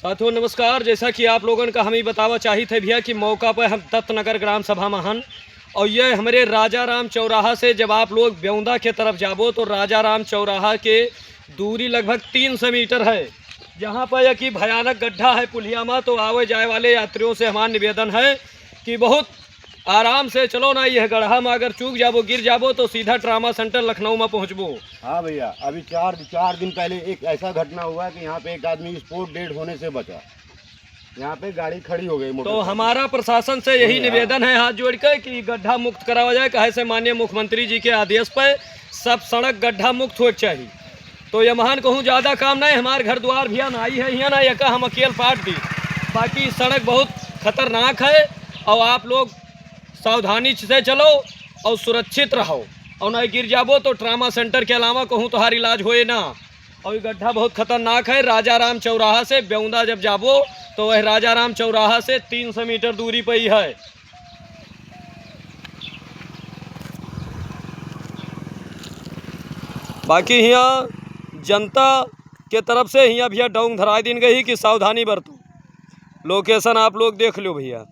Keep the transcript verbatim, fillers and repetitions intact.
साथियों नमस्कार, जैसा कि आप लोगन का हम ही बतावा चाहित है भैया कि मौका पर हम दत्तनगर ग्राम सभा में हन और ये हमरे राजा राम चौराहा से जब आप लोग ब्यौंदा के तरफ जाबो तो राजा राम चौराहा के दूरी लगभग तीन सौ मीटर है, जहाँ पर यह कि भयानक गड्ढा है पुलिया में। तो आवे जाए वाले यात्रियों से हमारा निवेदन है कि बहुत आराम से चलो ना, यह गड्ढा में अगर चूक जाबो, गिर जाबो तो सीधा ट्रामा सेंटर लखनऊ में पहुँचबो। हाँ भैया, अभी चार चार दिन पहले एक ऐसा घटना हुआ कि यहाँ पे एक आदमी स्पॉट डेड होने से बचा। यहाँ पे गाड़ी खड़ी हो गई, तो मोटरसाइकिल। हमारा प्रशासन से यही हाँ। निवेदन है हाथ जोड़ के कि गड्ढा मुक्त करावा जाए, काहे से माननीय मुख्यमंत्री जी के आदेश पे सब सड़क गड्ढा मुक्त होए के चाहिए। तो ये महान कहूँ ज़्यादा काम नहीं, हमार घर द्वार भी नाई है, हियाँ ना यका हम अकेल पाट दी, बाकी सड़क बहुत खतरनाक है और आप लोग सावधानी से चलो और सुरक्षित रहो और ना गिर जाबो तो ट्रामा सेंटर के अलावा कहूँ तोहार इलाज होए ना। और ये गड्ढा बहुत खतरनाक है। राजा राम चौराहा से ब्यौंदा जब जाबो तो वह राजा राम चौराहा से तीन सौ मीटर दूरी पर ही है। बाकी हियाँ जनता के तरफ से हियाँ भैया डौंग धराई दिन गई कि सावधानी बरतो। लोकेशन आप लोग देख लो भैया।